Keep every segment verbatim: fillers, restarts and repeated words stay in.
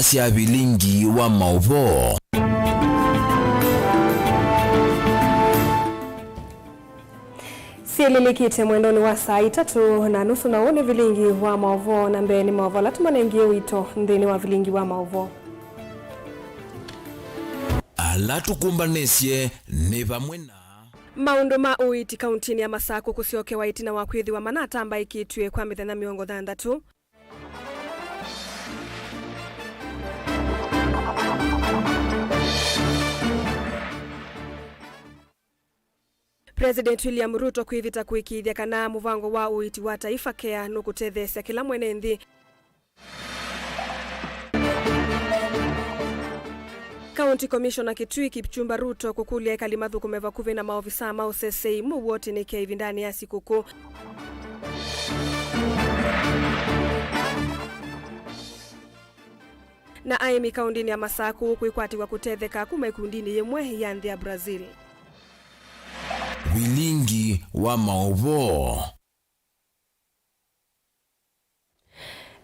sya vilingi wa maũvoo. Syĩlĩlĩkĩte mwendonĩ wa saa itatũ na nusu, na ũũ nĩ vilingi wa maũvoo, na mbee nĩ maũvoo ala tũmanengie ũito nthĩnĩ wa vilingi wa maũvoo. Ala tũkũmbanĩsye nĩ vamwe na. Maũndũ ma ũiiti kauntinĩ ya Masakũ kũsyokewa ĩtina wa kwĩthĩwa manatambaĩkĩtw'e kwa mĩthenya mĩongo thanthatũ. President William Ruto kwĩvĩta kũĩkĩĩthya kana mũvango wa ũiiti wa Taifa Care nũkũtetheesya kĩla mwene nthĩ. County Commissioner Kitui Kipchumba Ruto kũkũlya ekali mathũkũme vakuvĩ na maovisaa ma ũsesei mũuo tene kĩa ĩvindanĩ ya sikũkũ. Na aĩmi kaũndĩnĩ ya Masakũ kwĩkwatĩw'a kũtetheka kuma ĩkundinĩ yĩmwe ya nthĩ ya Brazil. Vilingi wa maũvoo.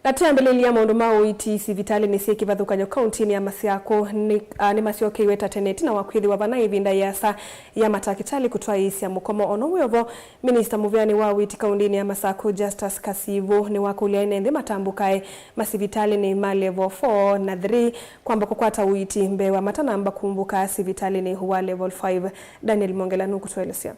Na twĩambĩlĩlya maũndũ ma ũiiti sivitalĩnĩ syĩ kĩvathũkany'o kauntinĩ ya Masakũ nĩ, a, nĩmasyokeiwe ta tene ĩtina wa kwĩthĩwa vana ĩvinda yĩasa ya matakĩtalĩ kũtwaĩĩsya mũkomo. Ono wĩ ovo, minista mũveanĩ wa ũiiti kauntinĩ ya Masakũ, Justus Kasivu, nĩwakũlya ene nthĩ matambũkae masivitalĩnĩ ma level four na three kwamba kũkwata ũiiti mbee wa matanamba kumbũka sivitalĩnĩ wa level five. Daniel Mongela nũkũtũelesya.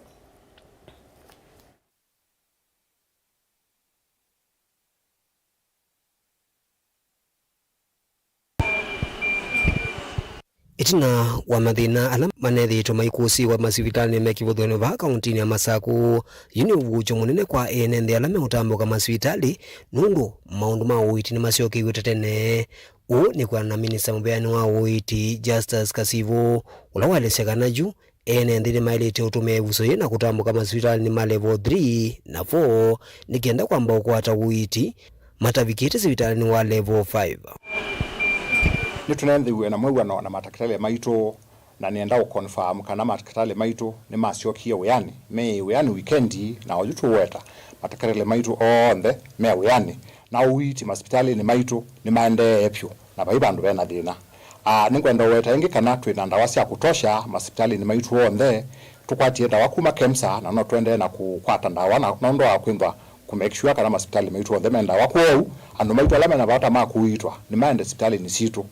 Ĩtina wa mathĩna ala manethĩĩtwe maikũsĩĩwa masivitalĩnĩ me kĩvathũkany'o vaa kauntinĩ ya Masakũ, yu nĩ ũvuũkyo mũnene kwa ene nthĩ ala meũtambũka masivitalĩ, nũndũ maũndũ ma ũiiti nĩmasyokeiw'e ta tene. Ũũ nĩ kwĩanana na minista mũveanĩ wa ũiiti, Justus Kasivu, ũla waelesya kana yu ene nthĩ nĩmaĩlĩte ũtũmĩa ĩvuso yĩĩ na kũtambũka masivitalĩnĩ ma level three na four nĩ kenda kwamba ũkwata ũiiti matavikĩte sivitalĩnĩ wa level five. Nĩtũnenthĩw'e na mwĩw'ano na matakĩtalĩ maitũ, na nĩenda ũconfirm kana matakĩtalĩ maitũ nĩmasyokie wĩanĩ, me wĩanĩ wikendi, na oyu tũweta matakĩtalĩ maitũ onthe me wĩanĩ, na ũiiti masivitalĩnĩ maitũ nĩmaendee vyũ. Na vai vandũ vena thĩna. Ah, nĩngwenda ũweta ĩngĩ kana twĩ na ndawa sya kũtosha masivitalĩnĩ maitũ onthe. Tũkwatie ndawa kuma KEMSA, na no tũendee na kũkwata ndawa na, nũndũ wa kwĩthwa kũ make sure kana masivitalĩ maitũ onthe me ndawa. Kwoou, andũ maitũ ala mena vata ma kũiitwa nĩmaende sivitalĩnĩ sitũ.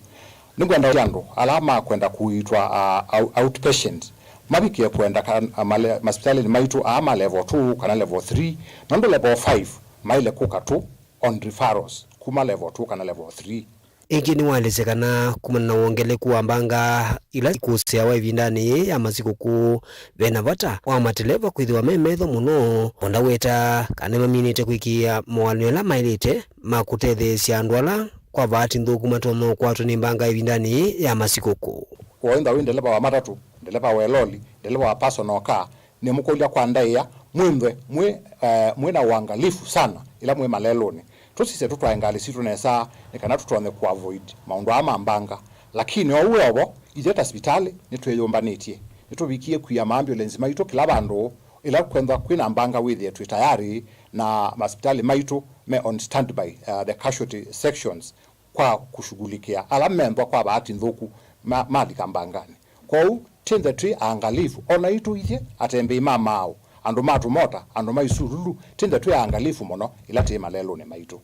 Nĩngwenda andũ ala makwenda kũiitwa, ah, out-, outpatient mavikie kwenda ka-, male-, masivitalĩnĩ maitũ aa ma level two kana level three, nũndũ level five maĩle kũka tu on referrals kuma level two kana level three. Ĩngĩ nĩwaelesya kana kumana na wongeleku wa mbanga ila ikũsĩawa ĩvindanĩ yĩĩ ya masikũkũ, ve na vata wa mateleva kwĩthĩwa me metho mũno, o ndaweta kana nĩmaminĩte kwĩkĩĩa mowalany'o ala maĩlĩte ma kũtetheesya andũ ala kwa vaati nthũku matonya ũkwatwa nĩ mbanga ĩvindanĩ yĩĩ ya masikũkũ. Woĩntha wĩ ndeleva wa matatũ, ndeleva wa ĩloli, ndeleva wa personal car, nĩmũkũlya kwa ndaĩa, mwĩnthwe mwĩ, eh, mwĩ na ũangalifu sana ĩla mwĩ malelũnĩ. Tũsisye tũtwae ngalĩ sitũ nesa nĩ kana tũtonye kũ avoid maũndũ aa ma mbanga. Lakini oou wĩ ovo, ithyĩ ta sivitalĩ nĩtwĩyũmbanĩtye. Nĩtũvikie kwia maambulance maitũ kĩla vandũ, ĩla kwĩnthwa kwĩna mbanga wĩthĩe twĩ tayarĩ, na masivitalĩ maitũ me on standby, uh, the casualty sections, kwa kũshughulikia ala menthwa kwa vaati nthũku ma-, malika mbanganĩ. Kwoou, twĩnthe twĩ aangalifu, o naitũ ithyĩ, atembei ma maaũ, andũ ma tũmota, andũ ma isululu, twĩnthe twĩ aangalifu mũno ĩla twĩ malelũnĩ maitũ.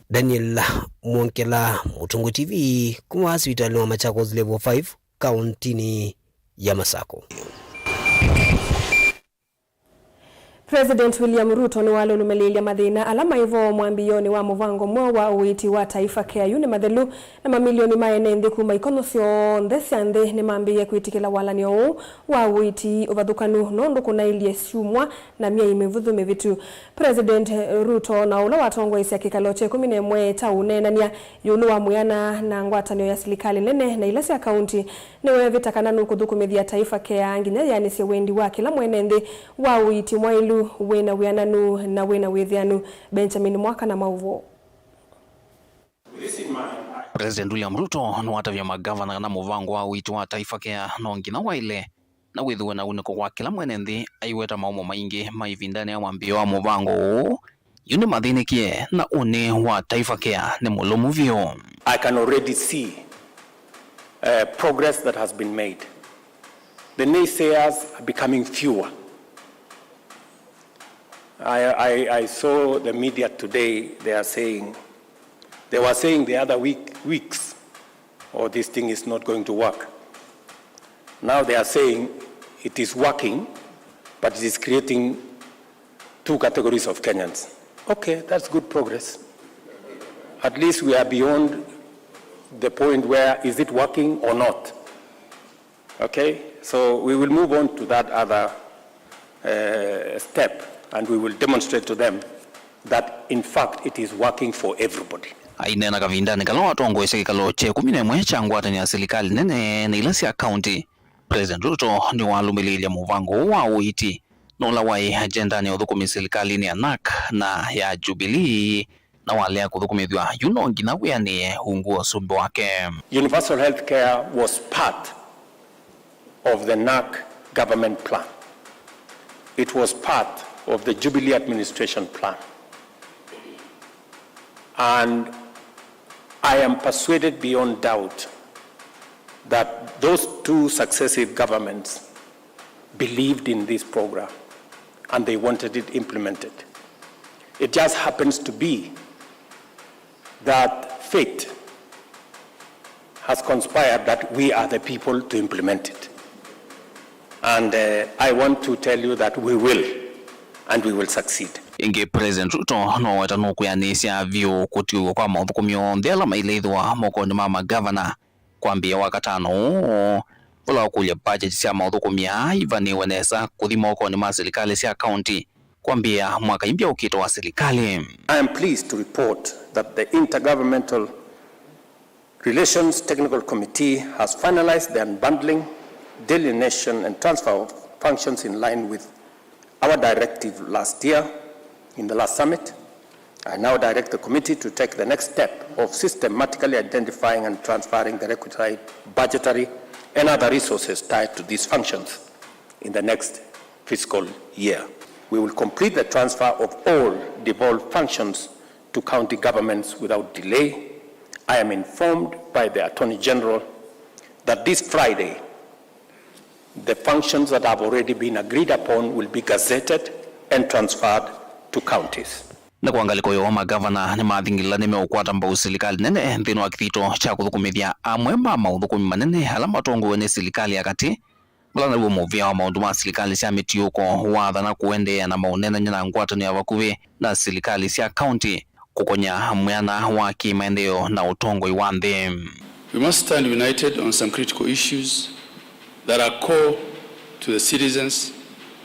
Daniel Mwongela, Mũtũngũ T V, kuma sivitalĩnĩ wa Machakos Level five, kauntinĩ ya Masakũ. President William Ruto nĩwalũlũmĩlĩĩlya mathĩna ala maĩ vo mwambĩĩonĩ wa mũvango mweũ wa ũiiti wa Taifa Care. Yu nĩ mathelu, na mamilioni ma ene nthĩ kuma ikono syonthe sya nthĩ nĩmambĩĩe kwĩtĩkĩla walany'o ũũ wa ũiiti ũvathũkanu, nũndũ kũnaĩlye syumwa na myei mĩvũthũ mĩvĩtu. President Ruto, na ũla watongoesya kĩkalo kya ĩkũmi na ĩmwe kya ũneenany'a ĩũlũ wa mwĩana na ngwatanĩo ya silikalĩ nene na ila sya kaunti, nĩweevĩta kana nũkũthũkũmĩthya Taifa Care nginya yĩanĩsye wendi wa kĩla mwene nthĩ wa ũiiti mwaĩlu, wĩ na wĩananu, na wĩ na wĩthĩanu. Benjamin Mwaka na maũvoo. President William Ruto nĩwatavya magavana kana mũvango wa ũiiti wa Taifa Care no nginya waĩle na wĩthĩwe na ũnĩko kwa kĩla mwene nthĩ aiweta maũmo maingĩ ma ĩvindanĩ ya mwambĩĩo wa mũvango ũũ. Yu nĩmathĩnĩkie na ũnĩ wa Taifa Care nĩ mũlũmu vyũ. I can already see uh, progress that has been made. The naysayers are becoming fewer. I, I, I saw the media today, they are saying, they were saying the other week, weeks, "Oh, this thing is not going to work." Now they are saying it is working, but it is creating two categories of Kenyans. Okay, that's good progress. At least we are beyond the point where is it working or not. Okay, so we will move on to that other, uh, step, and we will demonstrate to them that in fact it is working for everybody. Aineena kavindanĩ kala watongoesya kĩkalo kya ĩkũmi na ĩmwe kya ngwatanĩo ya silikalĩ nene na ila sya kaunti, President Ruto nĩwalũmĩlĩĩlye mũvango ũũ wa ũiiti na ũla waĩ agendanĩ ya ũthũkũmi silikalĩnĩ ya NARC na ya Jubilee, na walea kũthũkũmĩthw'a yu no nginya wĩanĩe ungu wa ũsumbĩ wake. Universal health care was part of the NARC government plan. It was part of the Jubilee administration plan. And I am persuaded beyond doubt that those two successive governments believed in this program and they wanted it implemented. It just happens to be that fate has conspired that we are the people to implement it. And, uh, I want to tell you that we will, and we will succeed. Ĩngĩ, President Ruto noweta nũkwĩanĩsya vyũ kũtiũw'a kwa maũthũkũmi onthe ala mailĩthwa mokonĩ ma magavana kwambĩĩa Wakatano ũũ, vala ũkũlya budget sya maũthũkũmi aa ivanĩwe nesa kũthi mokonĩ ma silikalĩ sya kaunti kwambĩĩa mwaka imbya ũkĩte wa silikalĩ. I am pleased to report that the Intergovernmental Relations Technical Committee has finalized the unbundling, delineation and transfer of functions in line with our directive last year in the last summit. I now direct the committee to take the next step of systematically identifying and transferring the requisite budgetary and other resources tied to these functions in the next fiscal year. We will complete the transfer of all devolved functions to county governments without delay. I am informed by the Attorney General that this Friday, the functions that have already been agreed upon will be gazetted and transferred to counties. Na kwa ngalĩko yoo, magavana nĩmathingĩlĩla nĩmeũkwata mbau silikalĩ nene nthĩnĩ wa kĩthito kya kũthũkũmĩthya amwe ma maũthũkũmi manene ala matongoew'e nĩ silikalĩ ya katĩ, vala naw'o mũvĩa wa maũndũ ma silikalĩ sya mĩtiũko waathana kũendeea na maũneenany'a na ngwatanĩo ya vakuvĩ na silikalĩ sya kaunti kũkony'a mwĩana wa kĩmaendeeo na ũtongoi wa nthĩ. We must stand united on some critical issues that are core to the citizens,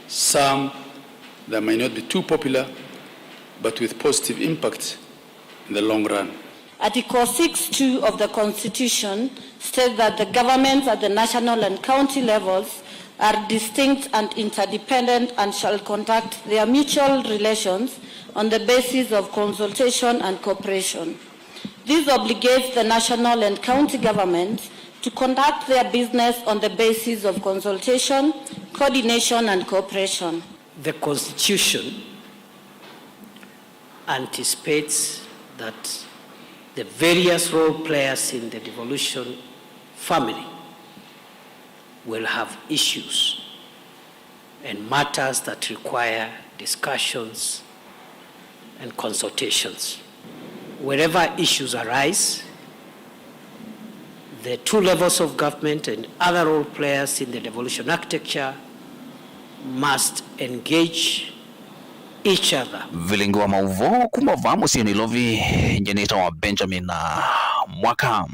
some that may not be too popular, but with positive impact in the long run. Article six two of the Constitution states that the governments at the national and county levels are distinct and interdependent and shall conduct their mutual relations on the basis of consultation and cooperation. This obligates the national and county governments to conduct their business on the basis of consultation, coordination and cooperation. The Constitution anticipates that the various role players in the devolution family will have issues and matters that require discussions and consultations. Wherever issues arise, the two levels of government and other role players in the devolution architecture must engage each other. Vilingi wa maũvoo kuma vaa mũsyĩ Nairobi, nyie nĩtawa Benjamin Mwaka.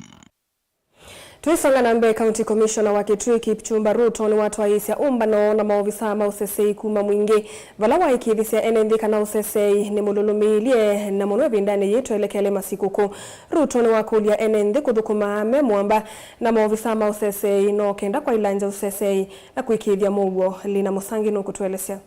Tũisonga na mbee, County Commissioner wa Kitui Kipchumba Ruto nĩwatwaĩĩsya ũmbano na maovisaa ma ũseseĩ kuma mwingĩ, vala waĩkĩĩthisya ene nthĩ kana ũseseĩ nĩ mũlũlũmĩĩlye, na mũno ĩvindanĩ yĩĩ twelekele masikũkũ. Ruto nĩwakũlya ene nthĩ kũthũkũma me mũamba na maovisaa ma ũseseĩ no kenda kwaĩlangya ũseseĩ na kũĩkĩĩthya mũuo. Lina Mũsangi nũkũtũelesya.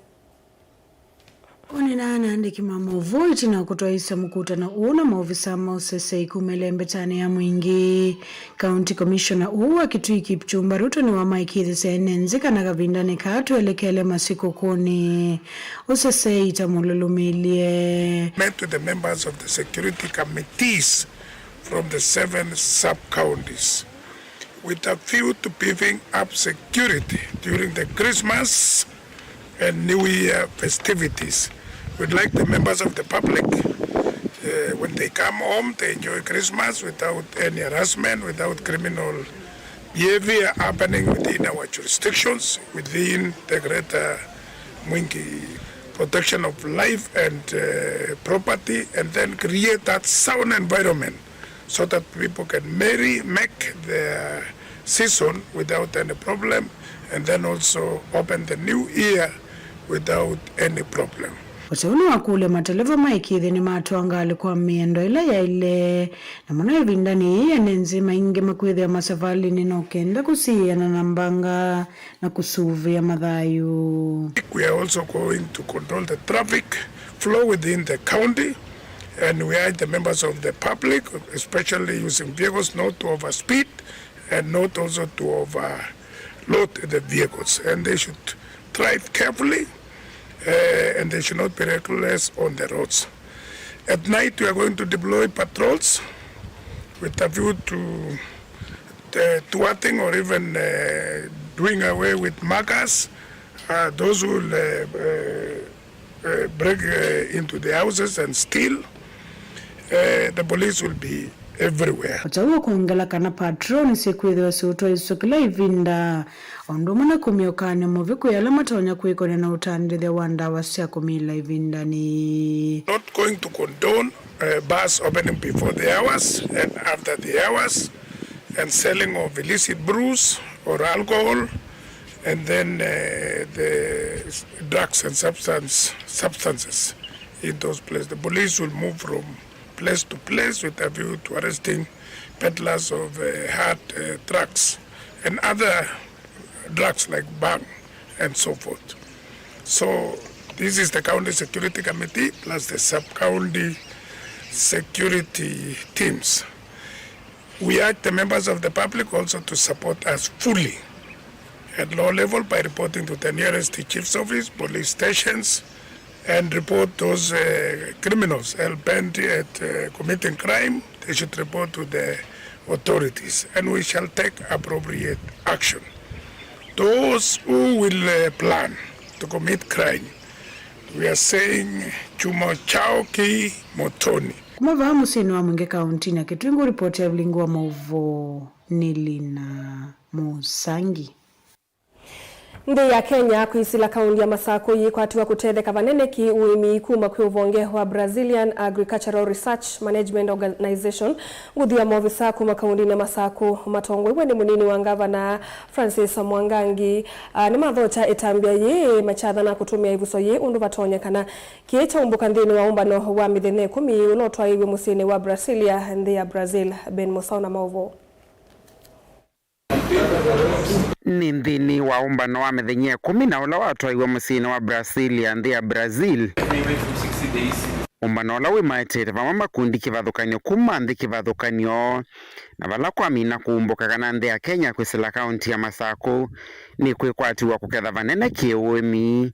Onanaa na aandĩki ma maũvoo ĩtina wa kũtwaĩĩsya mũkutano ũũ na maovisaa ma ũseseĩ kuma ĩlembetanĩ ya mwingĩ, County Commissioner ũũ wa Kitui Kipchumba Ruto nĩwamaĩkĩĩthisye ene nthĩ kana kavindanĩ kaa twelekele masikũkũnĩ, ũseseĩ ta mũlũlũmĩĩlye. Met with the members of the security committees from the seven sub-counties. with a view to beefing up security during the Christmas and New Year festivities. We'd like the members of the public, uh, when they come home, they enjoy Christmas without any harassment, without criminal behavior happening within our jurisdictions, within the Greater Mwingi, protection of life and, uh, property, and then create that sound environment so that people can merry make their season without any problem, and then also open the new year without any problem. Ũteu nĩwakũlya mateleva ma ĩkĩthĩ nĩmatwaa ngalĩ kwa mĩendo ĩla yaĩle, na mũno ĩvindanĩ yĩĩ ene nzĩ maingĩ makwĩthĩa masavalĩnĩ no kenda kũsiĩana na mbanga na kũsũvĩa mathayũ. We are also going to control the traffic flow within the county, and we urge the members of the public, especially using vehicles, not to overspeed and not also to overload the vehicles. And they should drive carefully, uh, and they should not be reckless on the roads. At night, we are going to deploy patrols with a view to, uh, thwarting or even, uh, doing away with muggers, uh, those who will, uh, uh, uh, break, uh, into the houses and steal. Uh, the police will be everywhere. Ũtau ũkwongela kana patrol nĩsyĩkwĩthĩwa siũtwaĩĩsw'a kĩla ĩvinda, o ũndũ ũmwe na kũmya ũkany'o mũvĩ kwĩ ala matonya kwĩkony'a na ũtandĩthya wa ndawa sya kũmila ĩvindanĩ. Not going to condone, uh, bars opening before the hours and after the hours and selling of illicit brews or alcohol and then, uh, the s-, drugs and substance, substances in those places. The police will move from place to place with a view to arresting peddlers of, uh, hard, uh, drugs and other drugs like bang and so forth. So this is the county security committee plus the sub-county security teams. We urge the members of the public also to support us fully at law level by reporting to the nearest chief's office, police stations, and report those, uh, criminals hell-bent at, uh, committing crime. They should report to the authorities, and we shall take appropriate action. Those who will, uh, plan to commit crime, we are saying chuma chao ki motoni. Kuma vaa mũsyĩnĩ wa Mwingi kauntinĩ ya Kitui, ngũripoti ya Vilingi wa Maũvoo nĩ Lina Mũsangi. Nthĩ ya Kenya kwĩsĩla kaunti ya Masakũ yĩkwatiwa kũtetheka vanene kĩ ũĩmi kuma kwĩ ũvonge wa Brazilian Agricultural Research Management Organization. Nguthu ya maovisa kuma kauntinĩ ya Masakũ matongoew'e nĩ mũnini wa ngavana Francis Mwangangi, a, nĩmathokya ĩtambya yĩĩ makyathana kũtũmĩa ĩvuso yĩĩ ũndũ vatonyekana. Kĩĩ kyaumbũka nthĩnĩ wa ũmbano wa mĩthenya ĩkũmi ũla ũtwaĩiw'e mũsyĩnĩ wa Brasilia, nthĩ ya Brazil. Ben Mũsaũ na maũvoo. Nĩ nthĩnĩ wa ũmbano wa mĩthenya ĩkũmi na ũla watwaiwe mũsyĩnĩ wa Brasilia, nthĩ ya Brazil. Ũmbano ũla wĩmaetete vamwe makundi kĩvathũkany'o kuma nthĩ kĩvathũkany'o, na vala kwamina kũumbũka kana nthĩ ya Kenya kwĩsĩla kaunti ya Masakũ nĩkwĩkwatiwa kũketha vanene kĩũĩmi.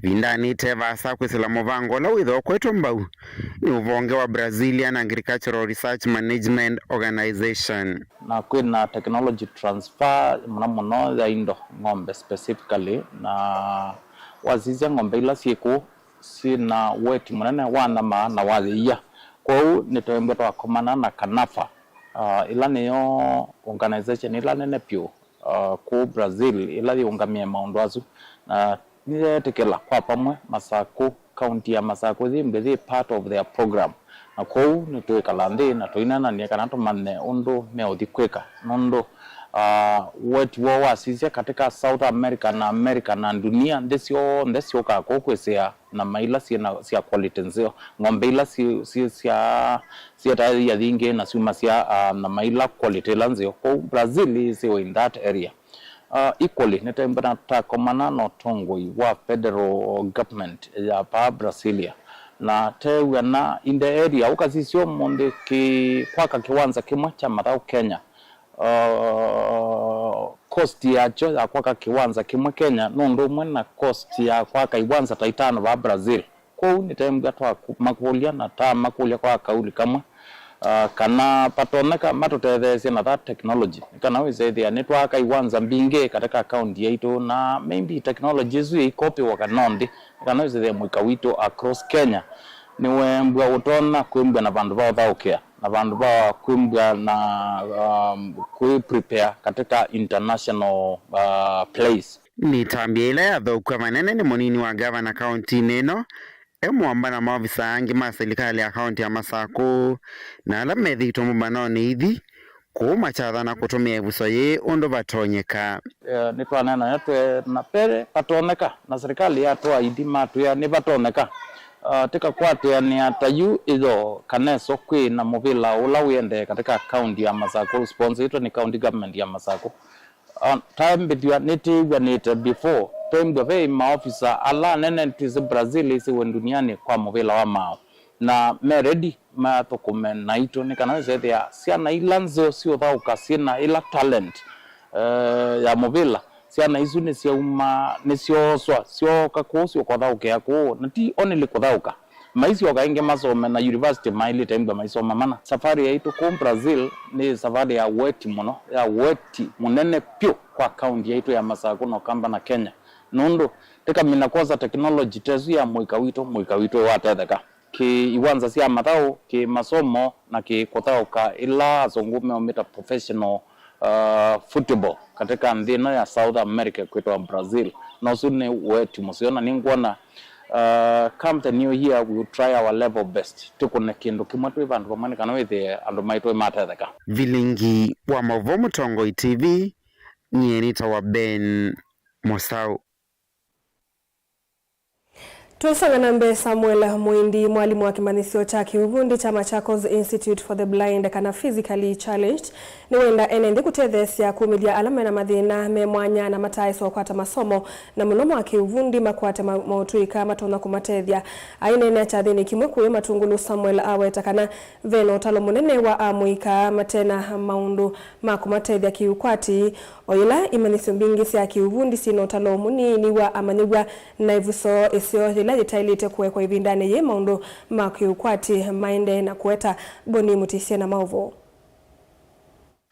Ĩvindanĩ ĩte vaasa kwĩsĩla mũvango ũla wĩthĩwa ũkwetwe mbau nĩ ũvonge wa Brazilian Agricultural Research Management Organization. Na kwĩna technology transfer mũno mũno ya indo, ng'ombe specifically, na wasisya ng'ombe ila syĩ kũu syĩna weti mũnene wa nyama na wa yĩia. Kwoou nĩtwembwe twakomana na Canafa, ah, ĩla nĩyo organization ĩla nene vyũ, ah, kũu Brazil ĩla yĩũngamĩe maũndũ asu, na nĩyeetĩkĩla kwa vamwe Masakũ, kaunti ya Masakũ yĩmbwe yĩ part of their program. Na kwoou nĩtwĩkala nthĩ na tũineenany'a kana tũmanye ũndũ meũthi kwĩka, nũndũ, ah, weti woo wasisya katika South America na America na dunia, nthĩ syonthe syũkaa kũu kwĩsĩa nyama ila syĩ na, sya quality nzeo, ng'ombe ila syĩ, syĩ sya, syĩtaa yĩia yingĩ na syumasya, ah, nyama ila quality ila nzeo. Kwoou Brazil is in that area. Uh, equally, nĩtembwe na takomana na ũtongoi wa federal government ya vaa Brasilia, na teew'ana in the area, ũkasisya ũmũnthĩ kĩ-, kwaka kĩwanza kĩmwe kya mathaũ Kenya. Uh, cost yakyo ya kwaka kĩwanza kĩmwe Kenya nĩ ũndũ ũmwe na cost ya kwaka iwanza ta itano vaa Brazil. Kwoou nĩtembwa twamakũlya na tamakũlya kwa kauli kamwe, uh, kana patonyeka matũtetheesye na that technology, nĩ kana wĩsethĩa nĩtwaaka iwanza mbingĩ katika kaunti yaitũ, na maybe technology ĩsu ĩikopiwa kana nthĩ, nĩ kana wĩsethĩa mũika witũ across Kenya nĩwembwa ũtonya kwĩmbwa na vandũ va ũthaũkĩa na vandũ va kwĩmbwa na, um, kwĩ prepare katika international, uh, place. Mĩtambya ĩla yathaũkw'a vanene nĩ mũnini wa ngavana kauntinĩ ĩno, e mũamba na maovisa angĩ ma silikalĩ ya kaunti ya Masakũ, na ala methĩĩtwe mbũmbanonĩ ithi kũu makyathana kũtũmĩa ĩvuso yĩĩ ũndũ vatonyeka. Eh, nĩtwaneena yo twĩ na pele vatonyeka, na silikalĩ yatũaithi matwĩa nĩvatonyeka. Ah, tĩkakwatĩanĩa ta yu ĩyo Kaneso kwĩ na mũvĩla ũla wĩendee katika kaunti ya Masakũ, ũsponsoĩtwe nĩ county government ya Masakũ. Ah, taembĩthw'a nĩtĩĩw'anĩte before, twembwa ve maofisa ala anene twĩsĩ Brazil ĩsĩwe ndunianĩ kwa mũvĩla wa maaũ, na me ready mathũkũme naitũ nĩ kana wĩsethĩa syana ila nzeo siũthaũka syĩ na ĩla talent, eh, ya mũvĩla, syana isu nĩsyauma, nĩsyooswa, syooka kũu syũkũthaũkĩa kũu, na ti only kũthaũka, maisyoka ĩngĩ masome na university maĩlĩte mbwa maisoma mana. Safari yaitũ kũu Brazil nĩ safari ya weti mũno, ya weti mũnene pyũ kwa kaunti yaitũ ya Masakũ na Ũkamba na Kenya, nũndũ tĩkamina kwosa technology ta ĩsu ya mũika witũ, mũika witũ watetheka kĩ iwanza sya mathaũ, kĩ masomo, na kĩ kũthaũka ĩla asũngũ meũmĩta professional, uh, football katika nthĩ ĩno ya South America kwĩtwa Brazil. Na ũsu nĩ weti mũseo, na nĩngwona, uh, come the new year, we will try our level best, tũkũne kĩndũ kĩmwe twĩ vandũ vamwe nĩ kana wĩthĩe andũ maitũ matetheka. Vilingi wa Maũvoo Mũtongoi T V, nyie nĩtawa Ben Mũsaũ. Twĩsonga na mbee, Samuel Mũindi, mwalimũ wa kĩmanyĩsyo kya kĩuvundi kya Machakos Institute for the Blind, kana Physically Challenged, nĩwenda ene nthĩ kũtetheesya kumĩlya ala mena mathĩna me mwanya na mataaĩsa ũkwata masomo, na mũno ma kĩuvundi makwate ma-, maũtũĩka matonya kũmatethya. Aineenea kyathĩnĩ kĩmwe kũĩ Matungulu, Samuel aweta kana ve na ũtalo mũnene wa amũika mate na maũndũ ma kũmatethya kĩũkwati, o yĩla imanyĩsyo mbingĩ sya kĩuvundi syĩ na ũtalo mũnini wa amanyĩw'a na ĩvuso ĩseo yĩla yĩtaĩlĩte kũekwa ĩvindanĩ yĩĩ maũndũ ma kĩũkwati maendee na kũeta. Boni Mũtisye na maũvoo.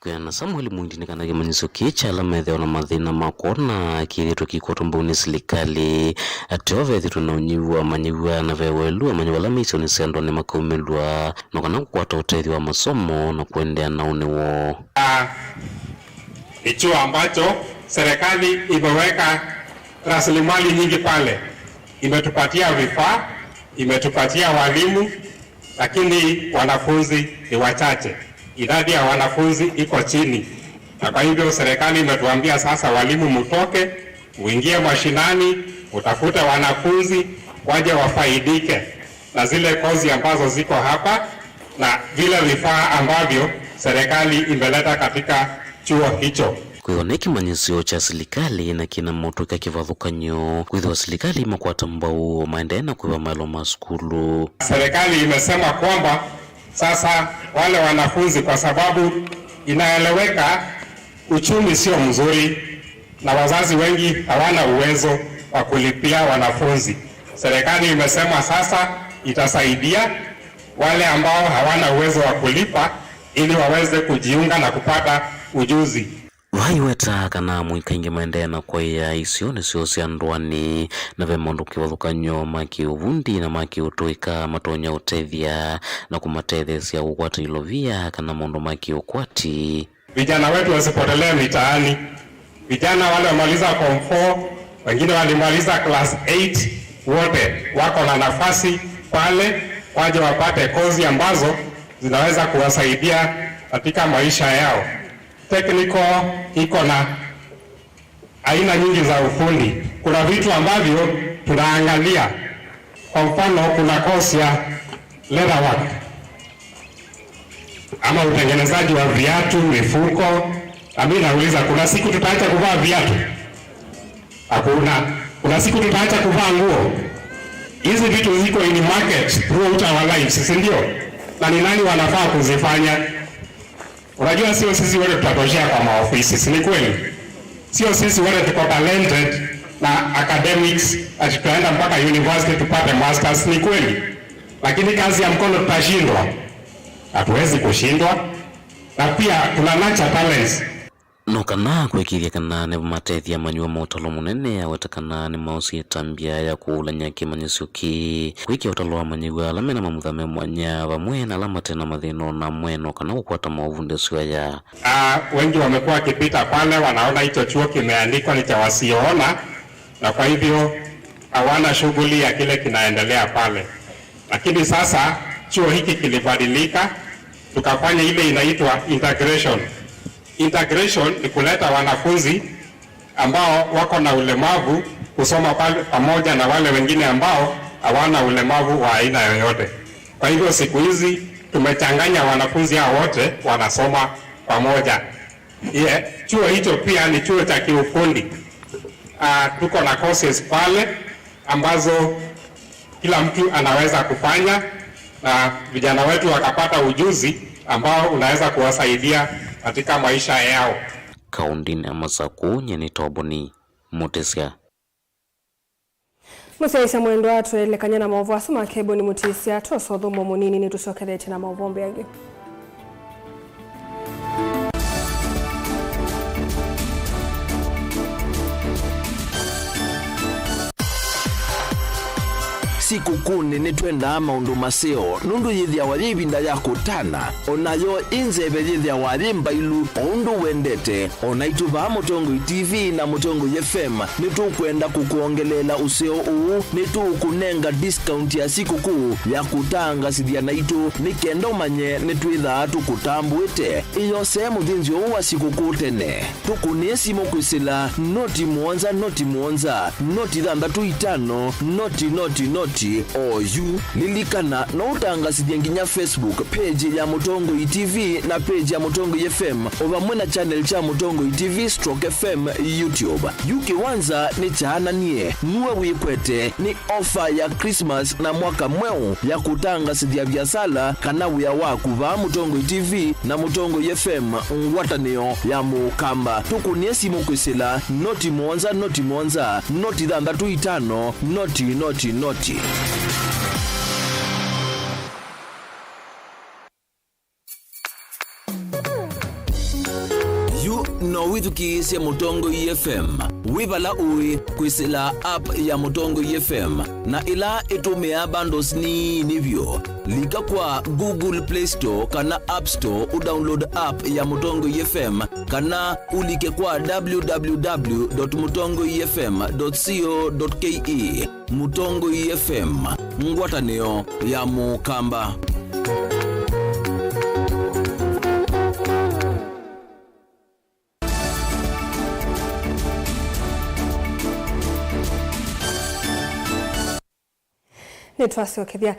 Kwĩana Samuel Mũindi nĩ kana kĩmanyĩsyo kĩĩ kya ala methĩawa na mathĩna ma kwona kĩthĩtwe kĩkwatwa mbau nĩ silikalĩ, ateo vethĩtwe na ũnyivu wa amanyĩw'a na ve welu amanyĩw'a ala me isionĩ sya ndũanĩ makaumĩlw'a na kana kũkwata ũtethyo wa masomo na kũendeea na ũnĩ woo. Ah, ni chuo ambacho serikali imeweka rasilimali nyingi pale, imetupatia vifaa, imetupatia walimu, lakini wanafunzi ni wachache. Idadi ya wanafunzi iko chini, na kwa hivyo serikali imetuambia sasa, walimu, mtoke, uingie mashinani, utafute wanafunzi waje wafaidike na zile kozi ambazo ziko hapa na vile vifaa ambavyo serikali imeleta katika chuo hicho. Kwĩthwa nĩ kĩmanyĩsyo kya silikalĩ na kĩna motũĩka kĩvathũkany'o, kwĩthĩwa silikalĩ makwata mbau maendee na kũĩva maelo ma sukulu. Serikali imesema kwamba sasa wale wanafunzi, kwa sababu inaeleweka uchumi sio mzuri na wazazi wengi hawana uwezo wa kulipia wanafunzi, serikali imesema sasa itasaidia wale ambao hawana uwezo wa kulipa ili waweze kujiunga na kupata ujuzi. Vaiweta kana amũika aingĩ maendee na kwaĩa isionĩ syoo sya ndũanĩ, na ve maũndũ kĩvathũkany'o ma kĩũvundi na ma kĩũtũĩka matonya ũtethya na kũmatetheesya kũkwata ilovia kana maũndũ ma kĩũkwati. Vijana wetu wasipotelee mitaani. Vijana wale wamaliza form four, wengine walimaliza class eight, wote wako na nafasi pale, waje wapate kozi ambazo zinaweza kuwasaidia katika maisha yao. Technical iko na aina nyingi za ufundi. Kuna vitu ambavyo tunaangalia. Kwa mfano, kuna course ya leather work ama utengenezaji wa viatu, mifuko. Na mimi nauliza, kuna siku tutaacha kuvaa viatu? Hakuna. Kuna siku tutaacha kuvaa nguo? Hizi vitu ziko in market throughout our lives, si ndio? Na ni nani wanafaa kuzifanya? Unajua, sio sisi wote tutatoshea kwa maofisi, si ni kweli? Sio sisi wote tuko talented na academics ati tutaenda mpaka university tupate masters, ni kweli? Lakini kazi ya mkono tutashindwa. Hatuwezi kushindwa, na pia tuna nurture talents. No kana kwĩkĩĩthya kana nĩmatethya manyuwa ma ũtalo mũnene, aweta kana nĩmaosie ĩtambya ya kũũlany'a kĩmanyĩsyo kĩĩ, kwĩkĩa ũtalo wa amanyĩw'a ala mena mamutha me mwanya, vamwe na ala mate na mathĩna o na amwe, no kana kũkwata maũvundĩsyo aya. Ah, wengi wamekuwa wakipita pale, wanaona hicho chuo kimeandikwa ni cha wasioona, na kwa hivyo hawana shughuli ya kile kinaendelea pale. Lakini sasa chuo hiki kilibadilika, tukafanya ile inaitwa integration. Integration ni kuleta wanafunzi ambao wako na ulemavu kusoma pale pamoja na wale wengine ambao hawana ulemavu wa aina yoyote. Kwa hivyo siku hizi tumechanganya wanafunzi hao wote wanasoma pamoja. Yeah, chuo hicho pia ni chuo cha kiufundi. Ah, tuko na courses pale ambazo kila mtu anaweza kufanya na vijana wetu wakapata ujuzi ambao unaweza kuwasaidia katika maisha yao. Kaũndĩnĩ ya Masakũ, nyie nĩ Toboni Mũtĩsya. Mũsyaĩĩsya mwendwa, twelekany'a na maũvoo asu ma Keboni Mũtĩsya, twosa ũthũmũo mũnini nĩtũsyokethetye na maũvoo mbee angĩ. Sikũkũnĩ nĩtwendaa maũndũ maseo nũndũ yĩthĩawa yĩ ĩvinda ya kũtana, o nayo ĩ nzeve yĩthĩawa yĩ mbailu o ũndũ wendete. O naitũ vaa Mũtongoi T V na Mũtongoi F M nĩtũkwenda kũkwongeleela ũseo ũũ. Nĩtũũkũnenga discount ya sikũkũ ya kũtangasĩthya naitũ nĩ kenda ũmanye nĩtwĩthaa tũkũtambũĩte. Ĩyosee mũthĩnzĩo ũũ wa sikũkũ tene. Tũkũnĩe simũ kwĩsĩla noti mũonza noti mũonza noti thanthatũ itano noti noti noti oyu. Lilikana, no ũtangasĩthye nginya Facebook page ya Mũtongoi T V na page ya Mũtongoi F M, o vamwe na channel kya Mũtongoi T V stroke F M YouTube. Yu kĩwanza nĩ kyaananie, nue wĩkwete, nĩ ofa ya Christmas na mwaka mweũ ya kũtangasĩthya viasala kana wĩa waku vaa Mũtongoi T V na Mũtongoi F M, ngwatanĩo ya Mũkamba. Tũkũnĩe simũ kwĩsĩla noti mũonza noti mũonza noti thanthatũ itano noti noti noti. Yu no wĩthukĩĩsye Mũtongoi F M wĩ vala ũĩ kwĩsĩla app ya Mũtongoi F M, na ĩla ĩtũmĩaa bundles nini vyũ. Lika kwa Google Play Store kana App Store ũdownload app ya Mũtongoi F M, kana ũlike kwa W W W dot mũtongoi F M dot co dot K E. Mũtongoi F M, ngwatanĩo ya Mũkamba. Nĩtwasyokethya.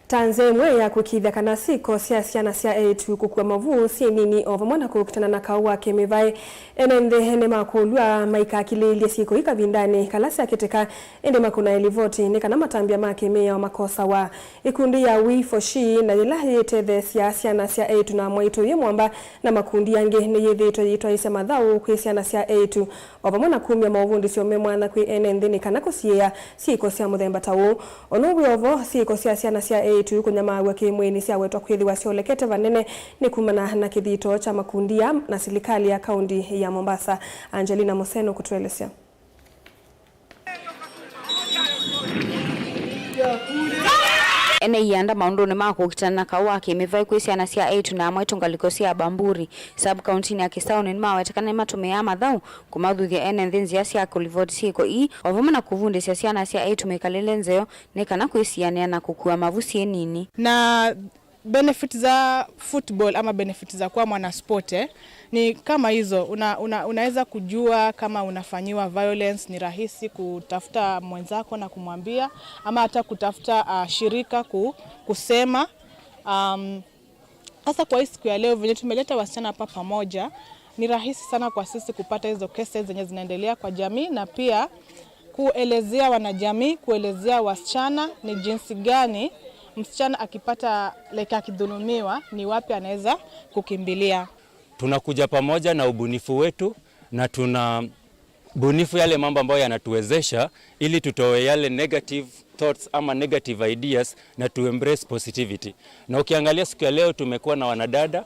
Ta nzĩa ĩmwe ya kũĩkĩĩthya kana syĩko sya syana sya eĩtu kũkua mavu syĩ nini o vamwe na kũkitana na kaũ wa kĩmĩvaĩ, ene nthĩ nĩmakũlw'a maikakilĩĩlye syĩko ii kavindanĩ kala syakĩtĩka, ĩndĩ makũnae livoti nĩ kana matambya ma kĩmĩao makosawa. Ĩkundi ya We for She na yĩla yĩtetheesya syana sya eĩtu na amwaitũ yĩ mwamba na makundi angĩ nĩyĩthĩĩtwe yĩtwaĩĩsya mathaũ kwĩ syana sya eĩtu, o vamwe na kumya maũvundĩsyo me mwanya kwĩ ene nthĩ nĩ kana kũsiĩĩa syĩko sya mũthemba ta ũũ. O na wĩ o vo, syĩko sya syana sya eĩtu kũnyamaaw'a kĩ-mwĩĩ nĩsyawetwa kwĩthĩwa syolekete vanene nĩ kumana na kĩthito kya makundi aa na silikalĩ ya kaũnti ya Mombasa. Angelina Mũseno kũtũelesya. Ene ianda maũndũnĩ ma kũkitana na kaũ wa kĩmĩvaĩ kwĩ syana sya eĩtu na amwaitũ ngalĩko sya Bamburi, sub-kauntinĩ ya Kisauni, nĩmaweta kana nĩmatũmĩaa mathaũ kũmathuthya ene nthĩ nzĩa sya kũlivoti syĩko ii, o vamwe na kũvundĩsya syana sya eĩtu mĩkalĩle nzeo nĩ kana kwĩsianĩa na kũkua mavu syĩ nini. Na benefit za football ama benefit za kuwa mwana sport, eh, ni kama hizo. Una, una, unaweza kujua kama unafanyiwa violence, ni rahisi kutafuta mwenzako na kumwambia, ama hata kutafuta, ah, shirika ku, kusema. Um, sasa kwa hii siku ya leo, venye tumeleta wasichana hapa pamoja, ni rahisi sana kwa sisi kupata hizo cases zenye zinaendelea kwa jamii, na pia kuelezea wanajamii, kuelezea wasichana ni jinsi gani msichana akipata, like, akidhulumiwa, ni wapi anaweza kukimbilia. Tunakuja pamoja na ubunifu wetu na tuna bunifu yale mambo ambayo yanatuwezesha ili tutoe yale negative thoughts ama negative ideas na tu embrace positivity. Na ukiangalia siku ya leo tumekuwa na wanadada,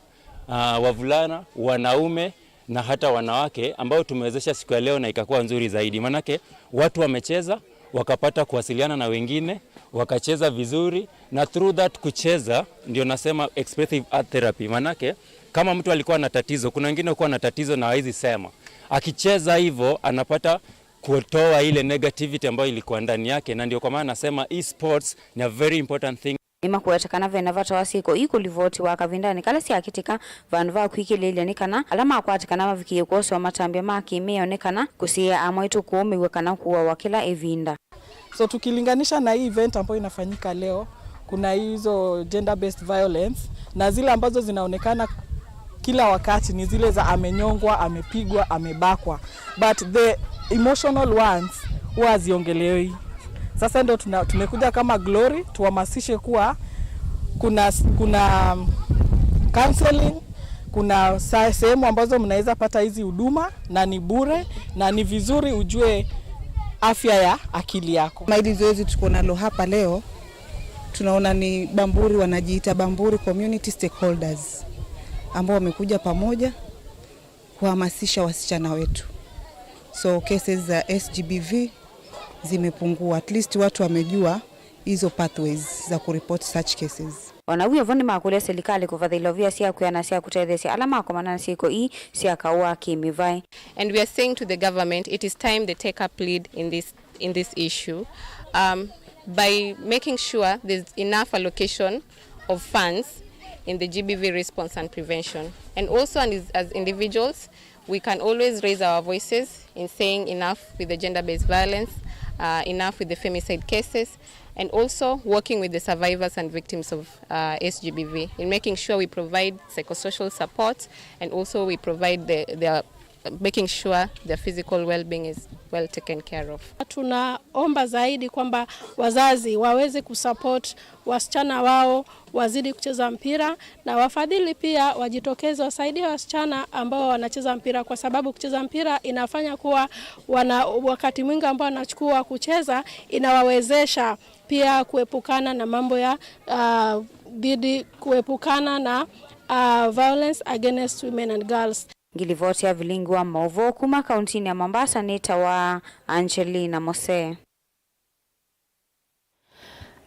ah, wavulana, wanaume na hata wanawake ambao tumewezesha siku ya leo na ikakuwa nzuri zaidi. Manake watu wamecheza, wakapata kuwasiliana na wengine, wakacheza vizuri, na through that kucheza, ndio nasema expressive art therapy. Manake kama mtu alikuwa na tatizo, kuna wengine kuwa na tatizo na hawezi sema. Akicheza hivyo anapata kutoa ile negativity ambayo ilikuwa ndani yake, na ndio kwa maana nasema esports ni a very important thing. Nĩmakũete kana vena vata wa syĩko ii kũlivotiwa kavindanĩ kala syakĩtĩka, vandũ va kwĩkĩlĩĩlya nĩ kana ala makwatĩkana mavikĩĩe kwoswa matambya ma kĩ-mĩao nĩ kana kũsiĩĩa amwaitũ kũũmĩw'a kana kũawa kĩla ĩvinda. So tukilinganisha na hii event ambayo inafanyika leo, kuna hizo gender based violence na zile ambazo zinaonekana kila wakati ni zile za amenyongwa, amepigwa, amebakwa, but the emotional ones huwa haziongelewi. Sasa ndo tuna, tumekuja kama Glory tuhamasishe kuwa kuna, kuna counseling, kuna sa-, sehemu ambazo mnaweza pata hizi huduma na ni bure, na ni vizuri ujue afya ya akili yako. Kama hili zoezi tuko nalo hapa leo, tunaona ni Bamburi, wanajiita Bamburi community stakeholders, ambao wamekuja pamoja kuhamasisha wasichana wetu. So cases za S G B V zimepungua. At least watu wamejua hizo pathways za kureport such cases. O na w'o vo nĩmakũlya silikalĩ kũvathĩla ovia sya kwĩana sya kũtetheesya ala makomana na syĩko ii sya kaũ wa kĩ-mĩvaĩ. And we are saying to the government, it is time they take up lead in this, in this issue, um, by making sure there's enough allocation of funds in the G B V response and prevention. And also, and as, as individuals, we can always raise our voices in saying enough with the gender-based violence, uh, enough with the femicide cases, and also working with the survivors and victims of, uh, S G B V in making sure we provide psychosocial support, and also we provide the, the, making sure their physical well-being is well taken care of. Tunaomba zaidi kwamba wazazi waweze kusupport wasichana wao wazidi kucheza mpira, na wafadhili pia wajitokeze wasaidie wasichana ambao wanacheza mpira, kwa sababu kucheza mpira inafanya kuwa wana, wakati mwingi ambao wanachukua kucheza inawawezesha pia kuepukana na mambo ya, ah, dhidi, kuepukana na, ah, violence against women and girls. Ngilivoti ya vilingi wa maũvoo kuma kauntinĩ ya Mombasa nĩ ta wa Angelina Mose.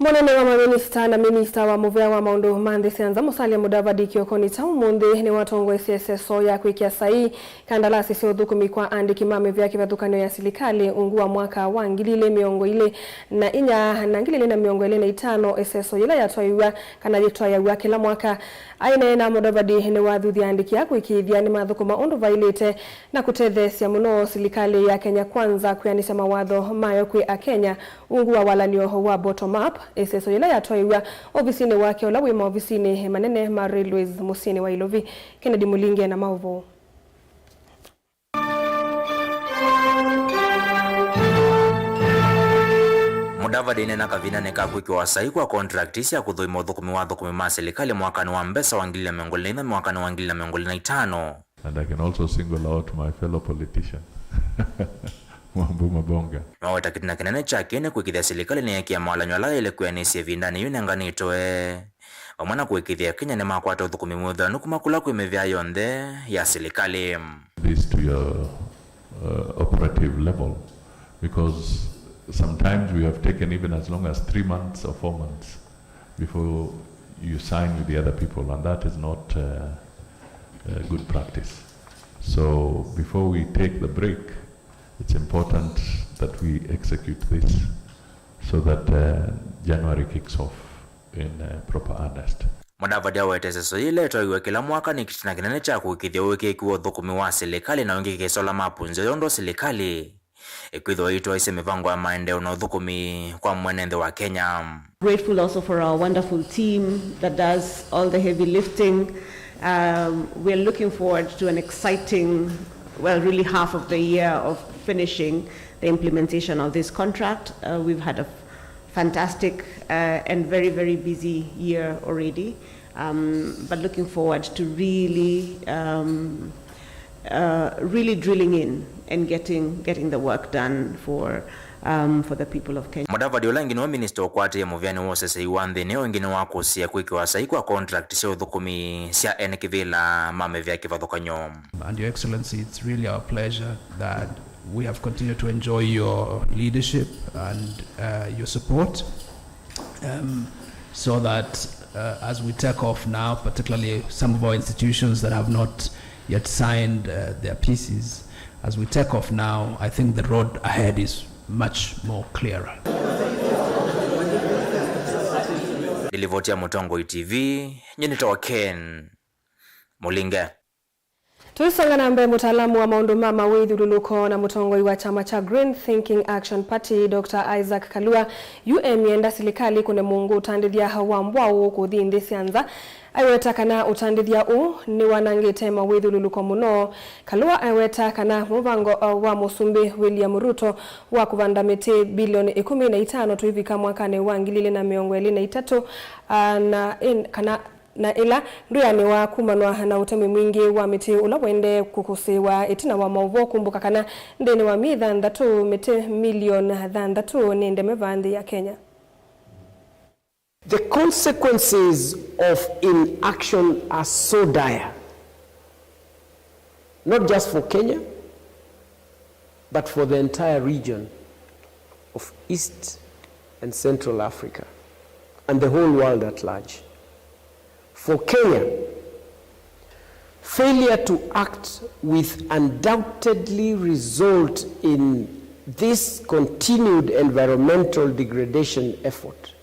Mũnene wa maminista na minista wa mũvea wa maũndũ ma nthĩ sya nza, Musalia Mudavadi, kĩokonĩ kya ũmũnthĩ nĩwatongoesye ĩseso ya kwĩkĩa saii kandalasi sya ũthũkũmi kwa andĩki ma mĩvea kĩvathũkany'o ya silikalĩ ungu wa mwaka wa ngili ilĩ mĩongo ĩlĩ na inya na ngili ilĩ na mĩongo ĩlĩ na itano, ĩseso yĩla yatwaĩw'a kana yĩtwaĩaw'a kĩla mwaka. Aineena, Mudavadi nĩwathuthya andĩki aa kũĩkĩĩthya nĩmathũkũma ũndũ vaĩlĩte na kũtetheesya mũno silikalĩ ya Kenya Kwanza kwĩanĩsya mawatho mayo kwĩ Akenya ungu wa walany'o wa bottom up, ĩseso yĩla yatwaĩw'a ovisinĩ wake ũla wĩ maovisinĩ manene ma Railways mũsyĩnĩ wa Ilovi. Kennedy Mulinge na maũvoo. Mudavadi aineena kavindanĩ ka kwĩkĩwa saii kwa contract sya kũthũima ũthũkũmi wa athũkũmi ma silikalĩ mwakanĩ wa mbesa wa ngili ilĩ na mĩongo ĩlĩ na inya mwakanĩ wa ngili ilĩ na mĩongo ĩlĩ na itano. And I can also single out my fellow politician, Mwambu Mabonga. Nĩwaweta kĩtina kĩnene kyake nĩ kũĩkĩĩthya silikalĩ nĩyekĩa mawalany'o ala yaĩle kwĩanĩsya ĩvindanĩ yĩu ĩnenganĩtwe, vamwe na kũĩkĩĩthya Kenya nĩmakwata ũthũkũmi mwĩthĩanu kuma kũla kwĩ mĩvea yonthe ya silikalĩ. This to your, uh, operative level, because sometimes we have taken even as long as three months or four months before you sign with the other people, and that is not, uh, uh, good practice. So before we take the break, it's important that we execute this so that, uh, January kicks off in, uh, proper earnest. Mudavadi awete ĩseso yĩĩ ĩla ĩtwaĩw'a kĩla mwaka nĩ kĩtina kĩnene kya kũĩkĩĩthya ũĩkĩĩku wa ũthũkũmi wa silikalĩ na ũingĩkĩĩsya ũla mapunzya yondo silikalĩ. Ĩkwĩthĩwa ĩitwaĩsye mĩvango ya maendeeo na ũthũkũmi kwa mwene nthĩ wa Kenya. Grateful also for our wonderful team that does all the heavy lifting. Um, we're looking forward to an exciting, well, really half of the year of finishing the implementation of this contract. Uh, we've had a fantastic, uh, and very, very busy year already. Um, but looking forward to really, um, uh, really drilling in and getting, getting the work done for, um, for the people of Kenya. Mudavadi, ũla ĩngĩ nĩwe minista ũkwatĩĩe mũvĩanĩ wa ũsesei wa nthĩnĩ, o ĩngĩ nĩwakũsĩe kwĩkĩwa saii kwa contract sya ũthũkũmi sya ene kĩvĩla ma mĩvĩa kĩvathũkany'o. And Your Excellency, it's really our pleasure that we have continued to enjoy your leadership and, uh, your support, um, so that, uh, as we take off now, particularly some of our institutions that have not yet signed, uh, their pieces, as we take off now, I think the road ahead is much more clearer. Nĩ livoti ya Mũtongoi T V, nyie nĩtawa Ken Mũlinge. Tũisonga na mbee, mũtaalamu wa maũndũ ma mawĩthyũlũlũko na mũtongoi wa kyama kya Green Thinking Action Party, Doctor Isaac Kalua, yu emyenda silikalĩ kũne mũngũ ũtandĩthya wa mbwaũ kũthi nthĩ sya nza. Aiweta kana ũtandĩthya ũũ nĩwanangĩte mawĩthyũlũlũko mũno. Kalua aiweta kana mũvango, uh, wa Mũsumbĩ William Ruto wa kũvanda mĩtĩ bilioni ĩkũmi na itano tũivika mwakanĩ wa ngili ilĩ na mĩongo ĩlĩ na itatũ, uh, na ĩn-, kana na ĩla ndwĩanĩwa kumanwa na ũtemi mwingĩ wa mĩtĩ ũla ũendee kũkũsĩĩwa ĩtina wa maũvoo kũmbũka kana nthĩnĩ wa myei thanthatũ, mĩtĩ milioni thanthatũ nĩ ndeme vaa nthĩ ya Kenya. The consequences of inaction are so dire, not just for Kenya, but for the entire region of East and Central Africa and the whole world at large. For Kenya, failure to act will undoubtedly result in this continued environmental degradation effort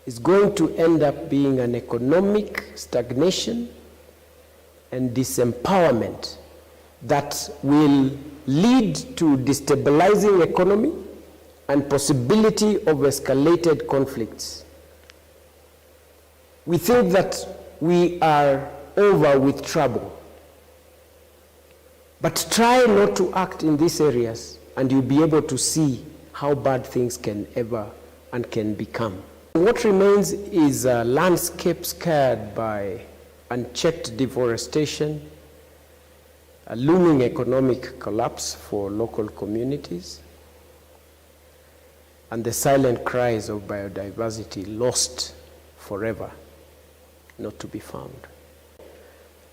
is going to end up being an economic stagnation and disempowerment that will lead to destabilizing economy and possibility of escalated conflicts. We think that we are over with trouble. But try not to act in these areas, and you'll be able to see how bad things can ever and can become. What remains is a landscape scarred by unchecked deforestation, a looming economic collapse for local communities, and the silent cries of biodiversity lost forever, not to be found.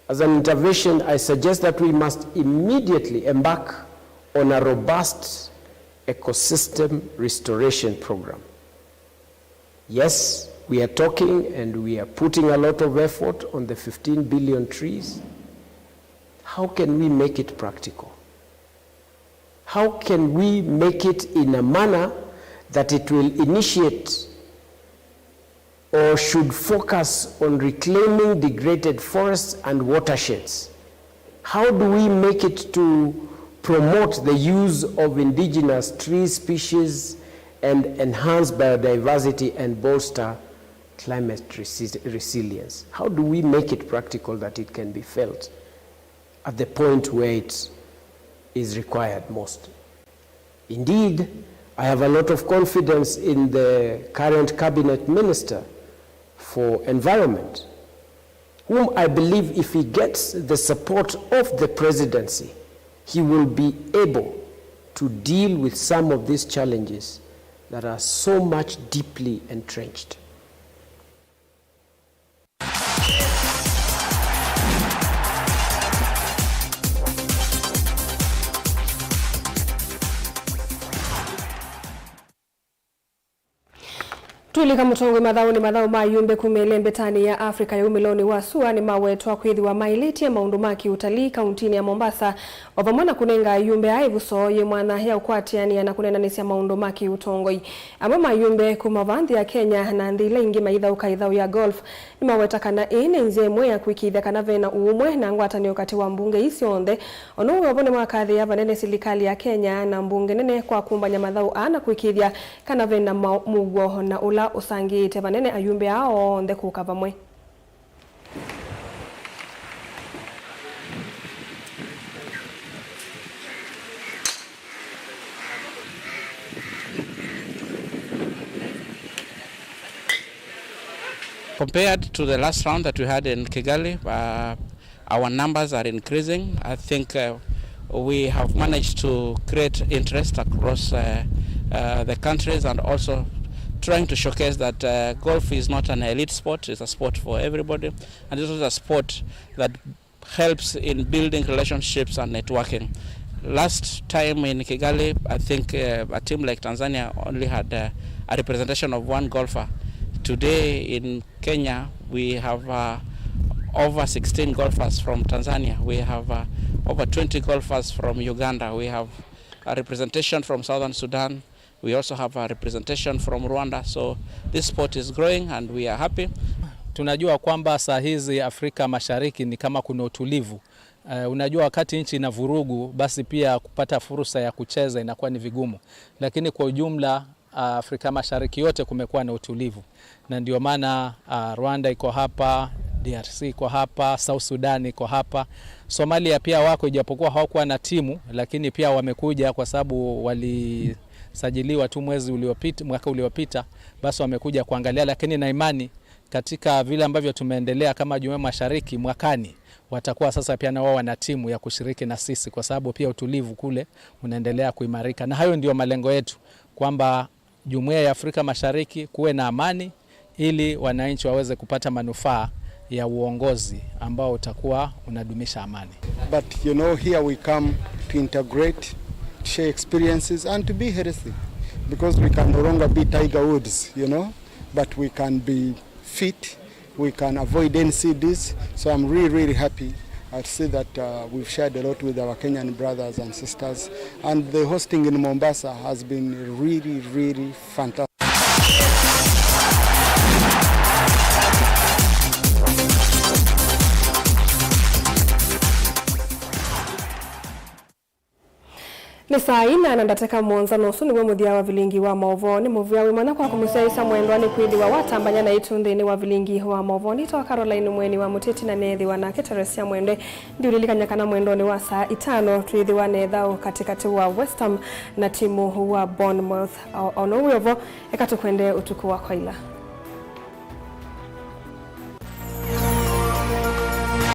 As an intervention, I suggest that we must immediately embark on a robust ecosystem restoration program. Yes, we are talking and we are putting a lot of effort on the fifteen billion trees. How can we make it practical? How can we make it in a manner that it will initiate or should focus on reclaiming degraded forests and watersheds? How do we make it to promote the use of indigenous tree species and enhance biodiversity and bolster climate resi-, resilience? How do we make it practical that it can be felt at the point where it is required most? Indeed, I have a lot of confidence in the current cabinet minister for environment, whom I believe, if he gets the support of the presidency, he will be able to deal with some of these challenges that are so much deeply entrenched. Twĩlika mũtongoi mathaũnĩ, mathaũ ma ayumbe kuma ĩlembetanĩ ya Africa ya umĩlonĩ wa sua nĩmawetwa kwĩthĩwa maĩlĩtye maũndũ ma kĩũtalii kauntinĩ ya Mombasa, o vamwe na kũnenga ayumbe aa ĩvuso yĩ mwanya ya ũkwatĩanĩa na kũneenanĩsya maũndũ ma kĩũtongoi. Amwe ma ayumbe kuma vaa nthĩ ya Kenya na nthĩ ila ingĩ maithaũka ĩthaũ ya golf nĩmaweta kana ĩĩ nĩ nzĩa ĩmwe ya kũĩkĩĩthya kana ve na ũũmwe na ngwatanĩo katĩ wa mbunge ii syonthe. O na ũu o vo, nĩmakathĩĩa vanene silikalĩ ya Kenya na mbunge nene kwa kũmbany'a mathaũ aa na kũĩkĩĩthya kana ve na ma-, mũuo na ũla ũsangĩĩte vanene ayumbe aa onthe kũka vamwe. Compared to the last round that we had in Kigali, uh, our numbers are increasing. I think, uh, we have managed to create interest across, uh, uh, the countries, and also trying to showcase that uh, golf is not an elite sport, it's a sport for everybody, and it's also a sport that helps in building relationships and networking. Last time in Kigali, I think uh, a team like Tanzania only had uh, a representation of one golfer. Today in Kenya, we have uh, over sixteen golfers from Tanzania. We have uh, over twenty golfers from Uganda. We have a representation from Southern Sudan. We also have a representation from Rwanda. So this sport is growing and we are happy. Tunajua kwamba saa hizi Afrika Mashariki ni kama kuna utulivu. Uh, unajua, wakati nchi ina vurugu, basi pia kupata fursa ya kucheza inakuwa ni vigumu. Lakini kwa ujumla, uh, Afrika Mashariki yote kumekuwa na utulivu. Na ndio maana uh, Rwanda iko hapa, D R C iko hapa, South Sudan iko hapa. Somalia pia wako, ijapokuwa hawakuwa na timu, lakini pia wamekuja kwa sababu walisajiliwa tu mwezi uliopita, mwaka uliopita, basi wamekuja kuangalia, lakini na imani katika vile ambavyo tumeendelea kama Jumuiya Mashariki, mwakani watakuwa sasa pia na wao wana timu ya kushiriki na sisi, kwa sababu pia utulivu kule unaendelea kuimarika. Na hayo ndio malengo yetu, kwamba Jumuiya ya Afrika Mashariki kuwe na amani, ili wananchi waweze kupata manufaa ya uongozi ambao utakuwa unadumisha amani. But you know, here we come to integrate, to share experiences and to be healthy, because we can no longer be Tiger Woods, you know, but we can be fit, we can avoid N C Ds. So I'm really, really happy to see that uh, we've shared a lot with our Kenyan brothers and sisters, and the hosting in Mombasa has been really, really fantastic. Nĩ saa ina na ndatĩka mũonza, na ũsu nĩw'o mũthya wa vilingi wa maũvoo. Nĩ mũvea wĩ mwanya kwa kũmũsyaĩĩsya mwendwa nĩ kwĩthĩwa watambany'a naitũ nthĩnĩ wa vilingi wa maũvoo. Nĩtawa Caroline Mweni wa Mũtĩti, na neethĩwa nake Teresia Mwende. Ndiũlilikany'a kana mwendonĩ wa saa itano twĩthĩwa na ĩthaũ katĩkatĩ wa West Ham na timu wa Bournemouth. O, o na ũu wĩ o vo, eka tũkwende ũtukũ wa kwaila.